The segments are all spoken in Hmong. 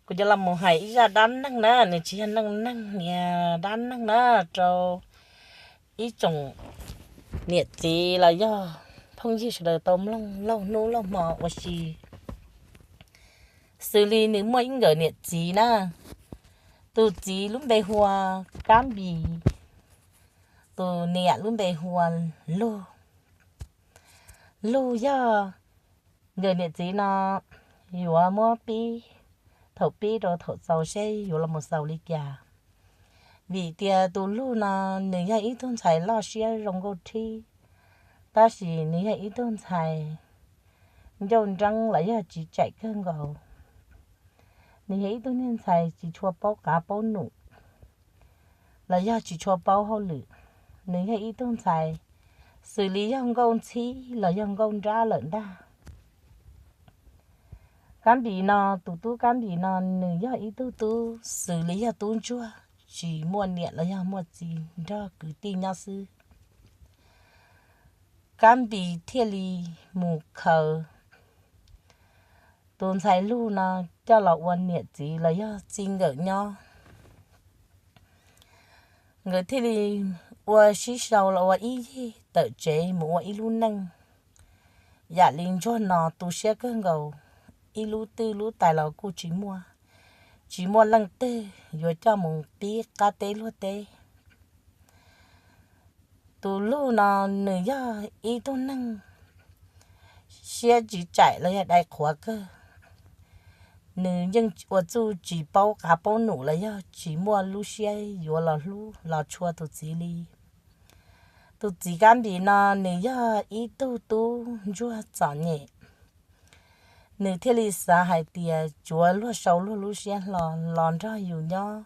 Kuv yuav los mus hais ib zaj dab neeg na, nws tsis yog neej neeg, niag dab neeg na, rau ib tsoom niam txiv los yog phooj ywg sawv daws tau mloog lauj hnub lauj hmo ua si. Xws li nws muaj ib nkawm niam txiv na, tus txiv lub npe hu ua Kab Npis, tus niam lub npe hu ua Lug. Lug yog nkawm niam txiv no yuav muab pib, thaum pib rau thaum xaus seb yuav los mus xaus li cas. Vim tias tus Lug no nws yog ib tug ntxhais loj siab zoo nkauj thib, tab sis nws yog ib tug ntxhais ncauj nreeb los yog tsis tsaim kawg nkaus. Nws yog ib tug niag ntxhais tsis tshua paub qav paub num los yog tsis tshua paub hauj lwm. Nws yog ib tug ntxhais xws li yog nkauj ntxhib los yog nkauj nrab lawm ntag. Kab Npis no, tus tub Kab Npis no nws yog ib tug tub xws li yog tub ntsuag, tsis muaj niam los yog muaj txiv, nrog kwv tij nyob xwb. Kab Npis thiaj li mus khaws tus ntxhais Lug no coj los ua niam txiv los yog txij nkawm nyob. Nkawd thiaj li ua sib sau los ua ib yig tawm tsev mus ua ib lub neej yam li ntsuag no tu siab kawg nkaus, ib lub twj lub tais los kuj tsis muaj, tsis muaj leej twg yuav coj mus pib qab teb luag teb. Tus Lug no nws yog ib tug neeg siab tsis tsaim los yog dai qhuav kawg. Nws yeej ua txuj tsis paub qav paub num los yog tsis muaj lub siab yuav los hlub los tshua tus txiv li. Tus txiv Kab Npis no nws yog ib tug tub ntsuag txom nyem, nws thiaj li xav hais tias tsuav luag sau luag lub siab hlo los nrog yus nyob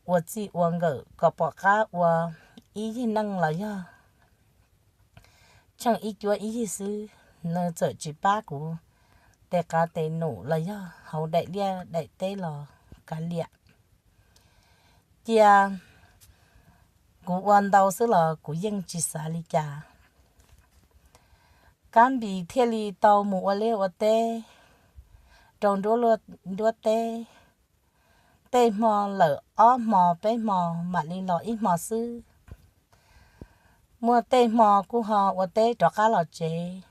ua txij ua nkawm kom pom qab ua ib yig neej los yog tsheej ib cuab ib yig xwb, nws txawm tsis pab kuv tes qav tes num los yog hauv daim liaj daim teb los kav liam. Cia kuv ua ntau xwb los kuv yeej tsis xav li cas. Kab Npis thiaj li tau mus ua liaj ua teb rau nruab teb. Tej hmo lawm ob hmo peb hmo mam li los ib hmo xwb. Muaj tej hmo kuj ho ua teb rov qab los tsev.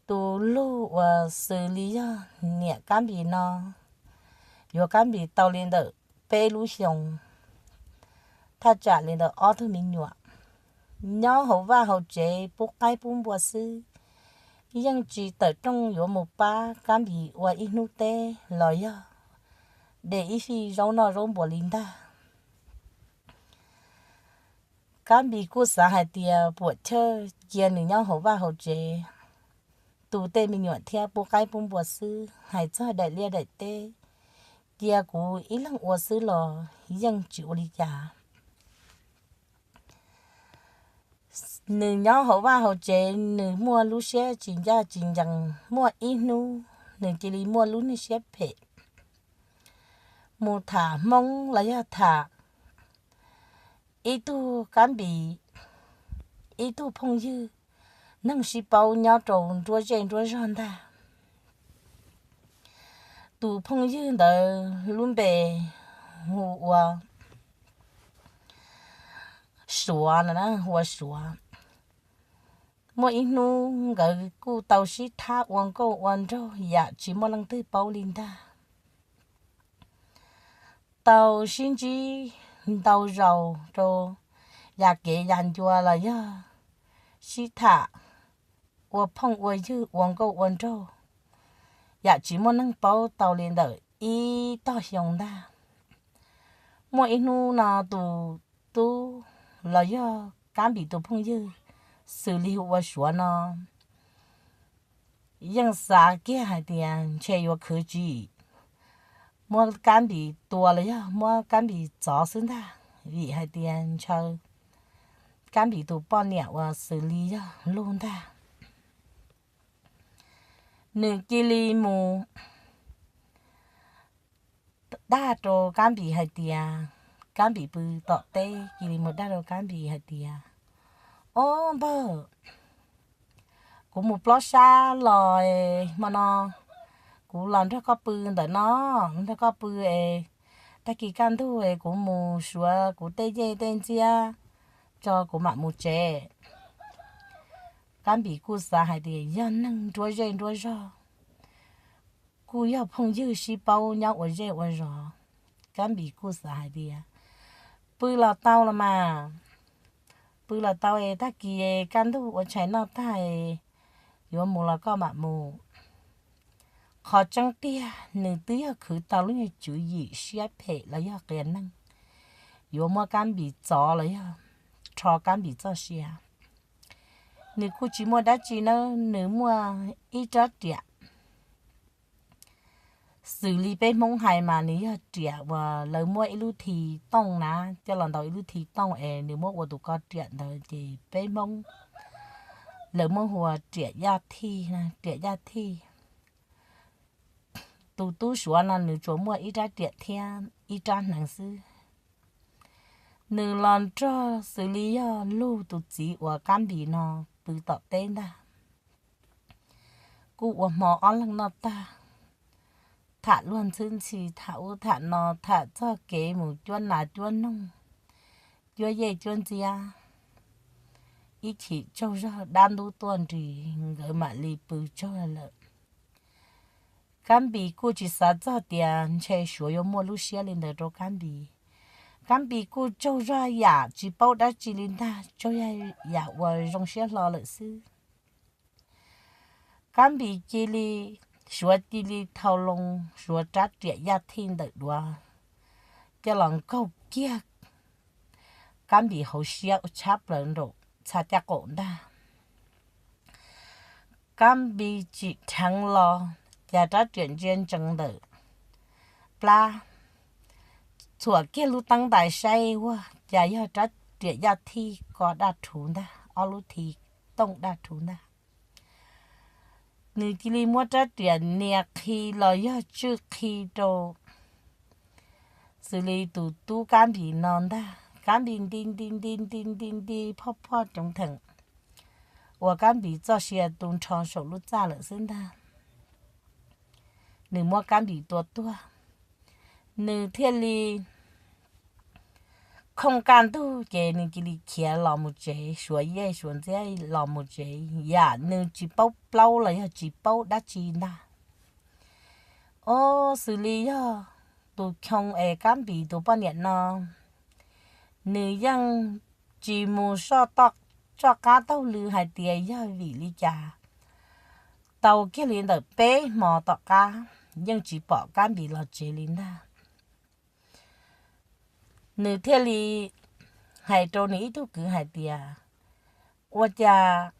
Tus Lug uas xws li yog niam Kab Npis no yuav Kab Npis tau li ntawm peb lub xyoos, thaj tsam li ntawm ob tug me nyuam, nyob hauv vaj hauv tsev pub qaib pub npua xwb, yeej tsis tawm rooj yuav mus pab Kab Npis ua ib hnub teb los yog de ib fij zaub noj zaub npua li ntag. Kab Npis kuj xav hais tias puam chawj cia nws nyob hauv vaj hauv tsev, tu tej me nyuam thiab pub qaib pub npua xwb, hais txog daim liaj daim teb, cia kuv ib leeg ua xwb los yeej tsis ua li cas. Nws nyob hauv vaj hauv tsev, nws muaj lub siab tsis ncaj tsis ncees, muaj ib hnub nws cia li muaj lub niag siab phem mus tham Hmoob los yog tham ib tug Kab Npis, ib tug phooj ywg neeg sib paub nyob rau nruab zej nruab zog ntag. Tus phooj ywg ntawd lub npe hu ua Suav no, hu ua Suav. Muaj ib hnub nkawd kuj tau sib thab ua nkauj ua nraug yam tsis muaj leej twg paub li ntag. Tau sib ntsib ntau zaus rau yam kev yam ncua los yog sib tham ua phooj ua ywg ua nkauj ua nraug yam tsis muaj neeg paub tau li ntawm ib tog xyoo ntag. Muaj ib hnub no tus tub los yog Kab Npis tus phooj ywg xws li hu ua Suav no yeej xav kiag hais tias ntshe yuav khwv tsis muab Kab Npis tua los yog muab Kab Npis txov xwb ntag, vim hais tias ntshaw Kab Npis tus poj niam uas xws li yog Lug ntag. Nws cia li mus dag rau Kab Npis hais tias, Kab Npis pw tom teb cia li mus dag rau Kab Npis hais tias, Ob npawg, kuv mus plob sab los hmo no, kuv los nrog koj pw ntawm no, nrog koj pw es tag kis kaj ntug es kuv mus suav kuv tej yej tej ntxiab tso kuv mam mus tsev. Kab Npis kuj xav hais tias yog neeg nruab zej nruab zog, kuj yog phooj ywg sib paub nyob ua zej ua zos. Kab Npis kuj xav hais tias pw los tau los mas, pw los tau es tag kis kaj ntug ua tshais noj tag yuav mus los koj mam mus. Qhov tseeb tiag nws twb yog khwv tau lub nyuag tswv yim siab phem los yog qias neeg yuav muab Kab Npis txov los yog rho Kab Npis txoj sia. Nws kuj tsis muaj dab tsi nawb, nws muaj ib rab riam. Xws li peb Hmoob hais mas nws yog riam uas lawv muab ib lub thi tooj na, coj los ntaus ib lub thi tooj es nws muab ua tus ko riam ntawd ces peb Hmoob lawv muab hu ua riam yaj thij, riam yaj thij. Tus tub Suav no nws tsuas muaj ib rab riam thiab ib rab hneev xwb. Nws los nrog xws li yog lug tus txiv uas Kab Npis no pw tom teb ntag. Kuj ua hmo ob leeg noj tag, tham luag ntxhwb ntxhi, tham ub tham no, tham txog kev mus cuab nas cuab noog, cuab yej cuab ntxiab. Ib chim tsaug zog dab ntub tuaj nris nkawd mam li pw tsaug lawm. Kab Npis kuj tsis xav txog tias ntshe Suav yuav muaj lub siab li ntawd rau Kab Npis. Kab Npis kuj tsaug zog yam tsis paub dab tsi li ntag, tsaug yam uas zoo siab hlo lawm xwb. Kab Npis cia li, Suav cia li thau loo Suav rab riam yaj thij ntawm duav coj los nkaug kiag Kab Npis hauv siab ua tshab plaws nraum txha caj qaum ntag. Kab Npis tsim dheev los cas rab riam ntsia ntsees ntawm plab, txhuam kiag lub teeb ntais saib ua cas yog rab riam yaj thij ko daj rhuv ntag, ob lub thi tooj daj rhuv ntag. Nws cia li muab rab riam nias qhi los yog tswj qhi rau xws li tus tub Kab Npis no ntag. Kab Npis nti nti nti nti nti nti phoj phoj coov theem uas Kab Npis txoj sia tu nrho saum lub txaj lawm xwb ntag. Nws muab Kab Npis tua tuag, nws thiaj li khooj kaj ntug ces nws cia li khiav los mus tsev, suav yej suav ntxiab los mus tsev, yam nws tsis paub plaub los yog tsis paub dab tsi ntag. Ob, xws li yog tus choo es Kab Npis tus poj niam no, nws yeej tsis mus soj qab taug lw hais tias yog vim li cas. Tau kiag li ntawm peb hmo tom qab yeej tsis pom Kab Npis los tsev li ntag. Nws thiaj li hais rau nws ib tug kwv hais tias, ua cas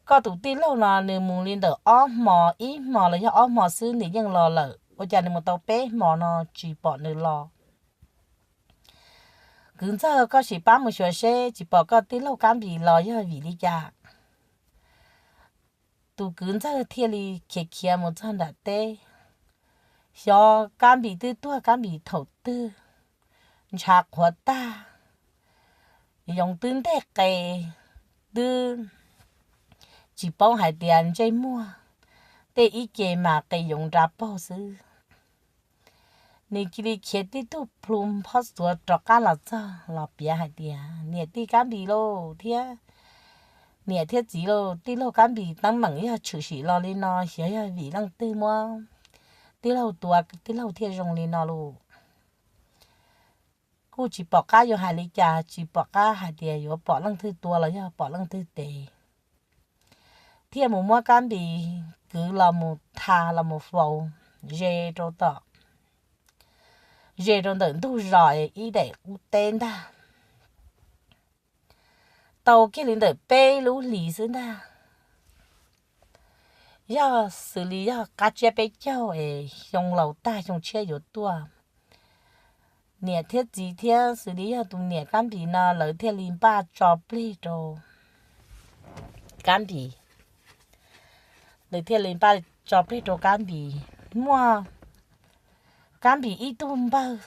koj tus tij laug no nws mus li ntawm ob hmo, ib hmo los yog ob hmo xwb nws yeej los lawm, ua cas nws mus tau peb hmo no tsis pom nws los? Kwv ntxawg, koj sim pab mus xyuas seb tsis pom koj tij laug Kab Npis los yog vim li cas. Tus kwv ntxawg thiaj li khiav khiav mus txog nram teb, xyov Kab Npis twb tuag Kab Npis thaum twg, ntshav qhuav tag, yoov twb nteg qe, twb tsis paub hais tias ntsej muag tej ib ce mas qe yoov nra paug xwb. Nws cia li khiav tib tug plhu phob xuav rov qab los txog los piav hais tias, niam tij Kab Npis lauj thiab, niam thiab txiv lauj, tij laug Kab Npis teeb meem yog tshwm sim los li no xyov yog vim leej twg muab tij laug tua tij laug thiaj zoo li no lauj. Kuj tsis pom qab yuav hais li cas, tsis pom qab hais tias yuav pom leej twg tua los yog pom leej twg tes, thiaj mus muab Kab Npis kwv los mus tha los mus faus ze rau tom, ze rau ntawm ntug zos ib daim qub teb ntag. Tau kiag li ntawm peb lub hlis xwb ntag, yog xws li yog qab tsiab peb caug es xyoo laus tag xyoo tshiab yuav tuaj, niam thiab txiv thiab xws li yog tus niam Kab Npis no lawv thiaj li npaj tso plig rau Kab Npis. Lawv thiaj li npaj tso plig rau Kab Npis. Muaj Kab Npis ib tug npawg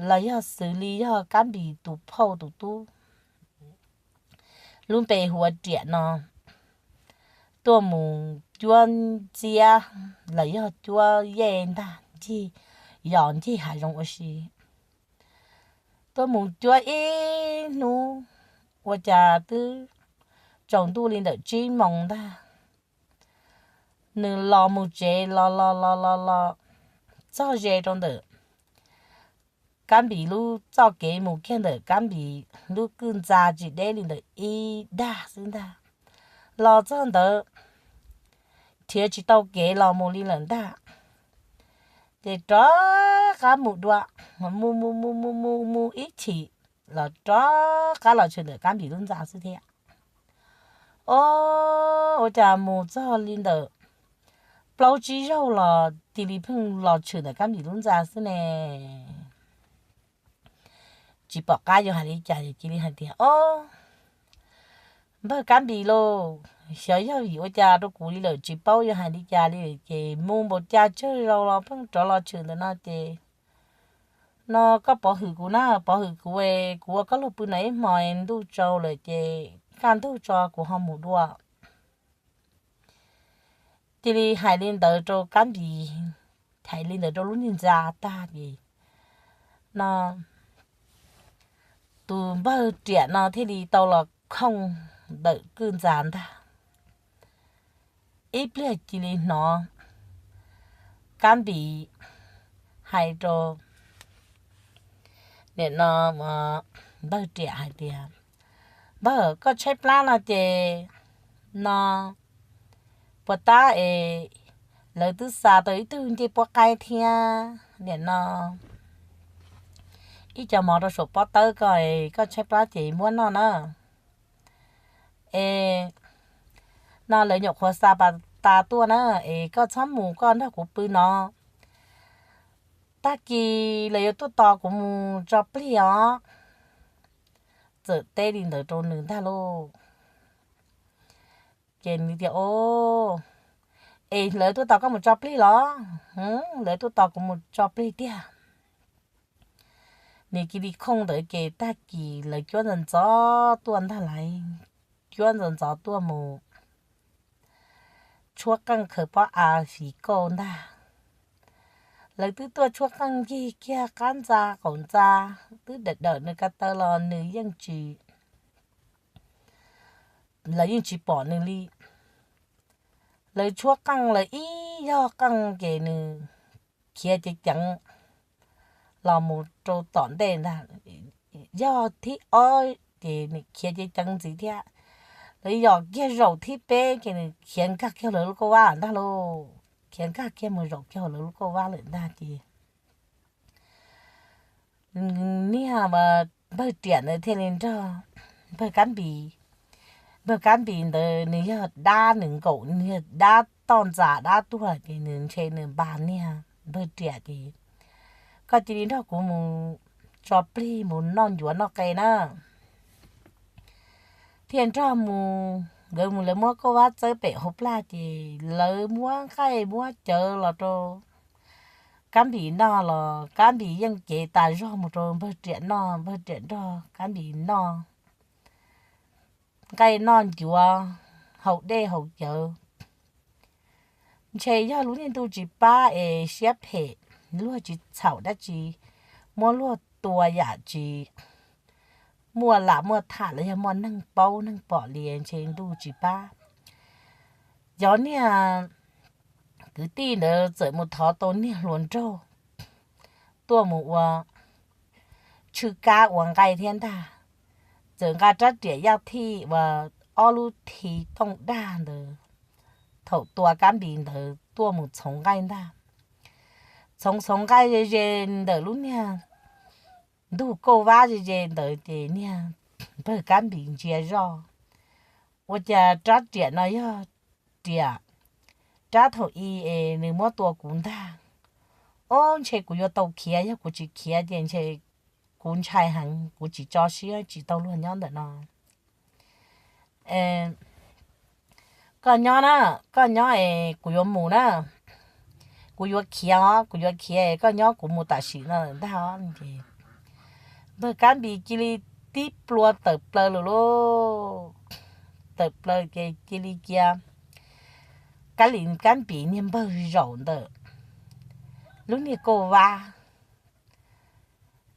los yog xws li yog Kab Npis tus phauj tus tub, lub npe hu ua Riam no, tuaj mus cuab ntxiab los yog cuab yej ntag, ncig, yos ncig hav zoov ua si. Tuaj mus cuab ib hnub, ua cas twb tsaus ntuj li ntawm tsib moos ntag, nws los mus tsev los los los los los txog ze rau ntawm Kab Npis lub txoj kev mus kiag ntawm Kab Npis lub kwj ntxa tsis deb li ntawm ib dag xwb ntag. Los txog ntawd nrhiav tsis tau kev los mus li lawm ntag, ces rov qab mus dua, mus mus mus mus mus mus ib chim los rov qab los tshwm ntawm Kab Npis lub ntxa xwb thiab. Ob, ua cas mus txog li ntawm plaub tsib zaug los cia li pheej los tshwm ntawm Kab Npis lub ntxa xwb ne. Tsis pom qab yuav hais li cas, cia li hais tias, Ob, npawg Kab Npis lauj, xyov yog vim ua cas rau kuv li lawm, tsis paub yuav hais li cas li, ces mus npaum cas tsawg zaus los pheej rov los tshwm ntawm no ces, no koj pov hwm kuv na, pov hwm kuv, kuv ua koj luag pw no ib hmo, ntuj tsaus lawm ces kaj ntug tso kuv ho mus dua. Cia li hais li ntawd rau Kab Npis, hais li ntawd rau lub niag ntxa tag ces, no tus npawg Riam no thiaj li tau los khooj ntawm kwj ntxa ntag. Ib pliag cia li hnov Kab Npis hais rau, nim no npawg Riam hais tias, Npawg, koj tshaib plab no ces, no puas tab es lawv twb xa tau ib tug ncej puab qaib thiab, nim no ib co mov rau saum pob tawb ko, koj tshaib plab ces muab noj na. Es no lawv nyuam qhuav xa pas tas tuaj na, es koj txhob mus, koj nrog kuv pw no, tag kis lawv yuav tuaj tos kuv mus tso plig os. Txawm teb li ntawd rau nws ntag lauj. Ces nws tias, Es lawv tuaj tos koj mus tso plig los? Lawv tuaj tos kuv mus tso plig tiag. Nws cia li khooj ntawd ces tag kis lawv cuab ntxov ntxov tuaj ntag lauj, cuab ntxov ntxov tuaj mus tshuab qeej khaws pob av fiv kauj ntag. Lawv twb tuaj tshuab qeej ncig kiag qab ntxa qaum ntxa, twb dawm dawm nws ko taw los nws yeej tsis, lawv yeej tsis pom nws li. Lawv tshuab qeej lawv ib yog qeej ces nws khiav ceev ceev los mus rau tom ntej ntag. Yog thib ob ces nws khiav ceev ceev ntxiv thiab. Lawv yog kiag zaum thib peb ces nws khiav nkag kiag lawv lub kauj vab ntag lauj, khiav nkag kiag mus zaum kiag lawv lub kauj vab lawm ntag ces niag npawg Riam ntawd thiaj li nrog npawg Kab Npis. Npawg Kab Npis ntawd nws yog dab, nws nkaum nws yog dab toj ntxas dab tuag ces nws ntshe nws npag niag npawg Riam ces, Koj cia li nrog kuv mus tso plig mus noj ncuav noj qe na. Thiaj nrog mus, nkawd mus lawv muab kauj vab txawb pem hauv plag ces lawv muab nqaij muab cawv los rau Kab Npis noj los Kab Npis yeej cev tas zog mus rau npawg Riam noj, npawg Riam nrog Kab Npis noj nqaij noj ncuav, haus dej haus cawv. Ntshe yog lub niag ntuj tsis pab es siab phem, luag tsis txhaum dab tsi, muab luag tua yam tsis muaj lam muaj tham los yog muaj neeg paub neeg pom li, ntshe ntuj tsis pab. Cov niag kwv tij ntawd txawm mus thov tau niag hluas nraug tuaj mus ua tshwj kab ua nqaij thiab ntag. Txawm nqa rab riam yaj thij uas ob lub thi tooj dag ntawd thaum tua Kab Npis ntawd tuaj mus txhoov nqaij ntag. Txhoov txhoov nqaij ze ze ntawm lub niag ntug kauj vab ze ze ntawd ces niag npawg Kab Npis ntsia zoj, ua cas rab riam no yog riam, rab thaum i es nws muab tua kuv ntag. Ob, ntshe kuv yuav tau khiav, yog kuv tsis khiav ces ntshe kuv ntshai heev, kuv tsis tso siab tsis tau luag nyob ntawm no. Koj nyob na, koj nyob es kuv yuav mus na, kuv yuav khiav os, kuv yuav khiav, koj nyob kuv mus tam sim no ntag os. Npawg Kab Npis cia li tib plua tawm plaws lawm lauj. Tawm plaws ces cia li cia Kab Lis Kab Npis niag npawg zaum ntawm lub niag kauj vab,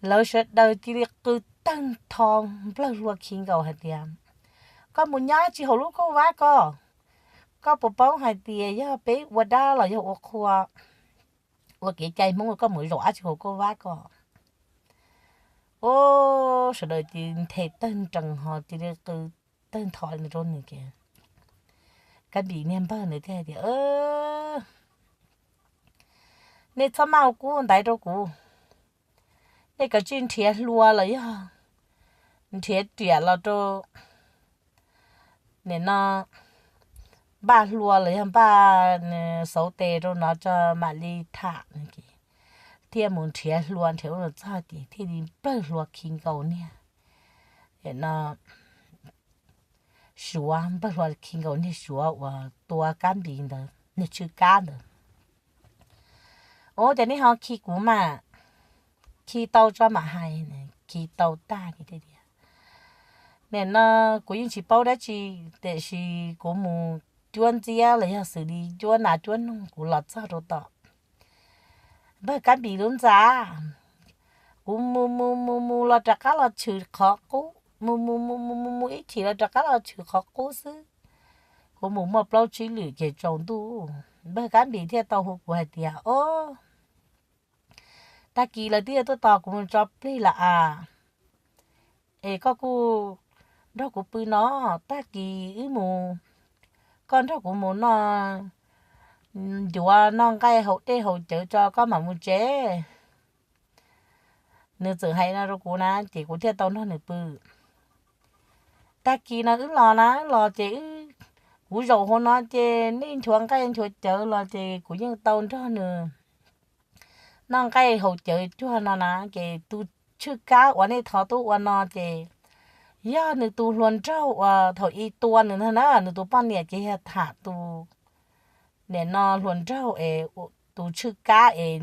lawv sawv daws cia li qw tawg ntho nplawg hlua khi nkaus hais tias, Koj mus nyob tsis hauv lub kauj vab ko, koj puas paub hais tias yog peb ua dab los yog ua qhua, ua kev cai Hmoob koj mus zaum dab tsi hauv kauj vab ko? Ua sawv daws cia li nthe tawg nrees ho cia li qw tawg ntho rau nws. Kab Npis niag npawg ntawd thiaj tias, Nej txhob maj ua kub ntaiv rau kuv. Nej kav tsij nrhiav hlua los yog nrhiav riam los rau, nim no npaj hlua los yog npaj xauv tes rau no tso mam li tham. Thiaj mus nrhiav hlua nrhiav ua txog ces thiaj li nplawg hlua khi nkaus niag, no, Suav, nplawg hlua khi nkaus niag Suav uas tua Kab Npis ntawd, niag Tshwj Kab ntawd. Ua cas nej ho khi kuv mas, khi tau tso mam hais. Khi tau tag ces thiaj tias, Nim no kuv yeej tsis paub dab tsi, tiam sis kuv mus cuab ntxiab los yog xws li cuab nas cuab noog kuv los txog rau tom npawg Kab Npis lub ntxa. Kuv mus mus mus mus los rov qab los tshwm qhov qub, mus mus mus mus mus mus ib chim los rov qab los tshwm qhov qub xwb. Kuv mus muaj plaub tsib lwm ces tsaus ntuj. Npawg Kab Npis thiaj tau hu kuv hais tias, Ob, tag kis lawv twb tuaj tos kuv mus tso plig lawm as, es koj kuj nrog kuv pw no, tag kis wb mus, koj nrog kuv mus noj, ncuav noj nqaij haus dej haus cawv tso koj mam mus tsev. Nws txawm hais no rau kuv na ces kuv thiaj tau nrog nws pw. Tag kis no wb los na, los ces kuv zaum hauv no ces nej nchuav nqaij nchuav cawv los ces kuv yeej tau nrog nws noj nqaij haus cawv cuag no na. Ces tus Tshwj Kab uas nej thov tuaj ua no ces yog nws tus hluas nraug uas thaum i tua nws ntag na, nws tus poj niam ces yog tham tus, nim no hluas nraug es tus Tshwj Kab es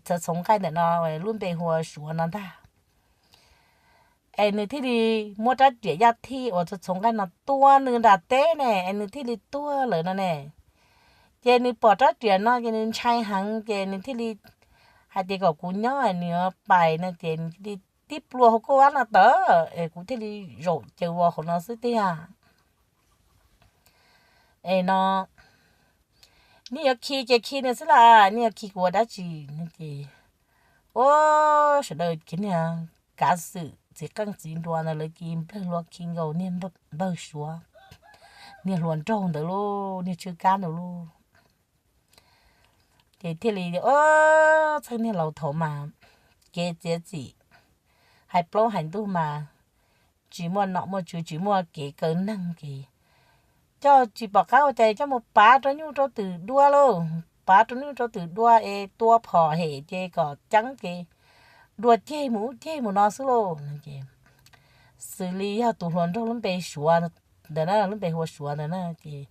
txhoov nqaij ntawm no lub npe hu ua Suav no ntag. Es nws thiaj li muab rab riam yaj thij uas txhoov nqaij no tua nws nram teb ne, es nws thiaj li tuag lawm no ne. Ces nws pom rab riam no ces nws ntshai heev ces nws thiaj li hais tias kom kuv nyob nws pais no ces nws thiaj li tib plua hauv kauj vab no tawm es kuv thiaj li zaum caws vos hauv no xwb tiag. Es no nej yuav khi ces khi nws xwb las, nej yuav khi kuv ua dab tsi? No ces ua sawv daws kiv niag kav xwm txiv qeej txiv nruas ntawd lawv cia li nplawg hlua khi nkaus niag npawg Suav, niag hluas nraug ntawd lauj, niag Tshwj Kab ntawd lauj. Ces thiaj li, txheej niag laus thaud mas kev txiav txim hais plaub hais ntug mas tsis muaj nom muaj tswv tsis muaj kev kaw neeg ces coj tsis pom qab ua cas coj mus pav rau nyuj rau twm dua lauj, pav rau nyuj rau twm dua es tua phom hem ces kom ceeb ces dua ceg mus ub ceg mus no xwb lauj. Xws li yog tus hluas nraug lub npe Suav ntawd na, lub npe hu ua Suav ntawd na ces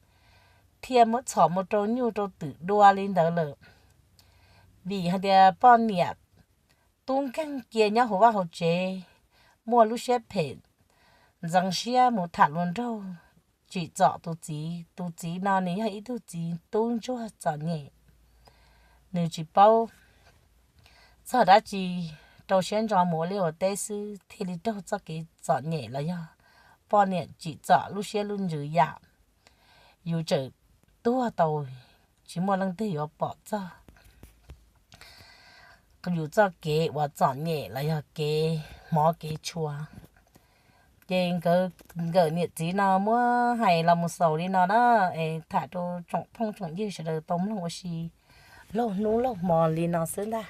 thiaj muab txhom mus rau nyuj rau twm dua li ntawd lawm. Vim hais tias poj niam tub nkeeg cia nyob hauv vaj hauv tsev, muaj lub siab phem ntxeev siab mus tham hluas nraug tsim txom tus txiv. Tus txiv no nws yog ib tug txiv tub ntsuag txom nyem, nws tsis paub txog dab tsi, rau siab ntso mus ua liaj ua teb xwb thiaj li raug txoj kev txom nyem los yog poj niam tsim txom lub siab lub ntsws yam yus tseem tuag tau, tsis muaj leej twg yuav pom txog yus txoj kev uas txom nyem los yog kev hmov kev tshua. Ces nkawd, nkawm niam txiv no muab hais los mus xaus li no na, es tham rau tsoom phooj tsoom ywg sawv daws tau mloog ua si laug hnub laug hmo li no xwb ntag.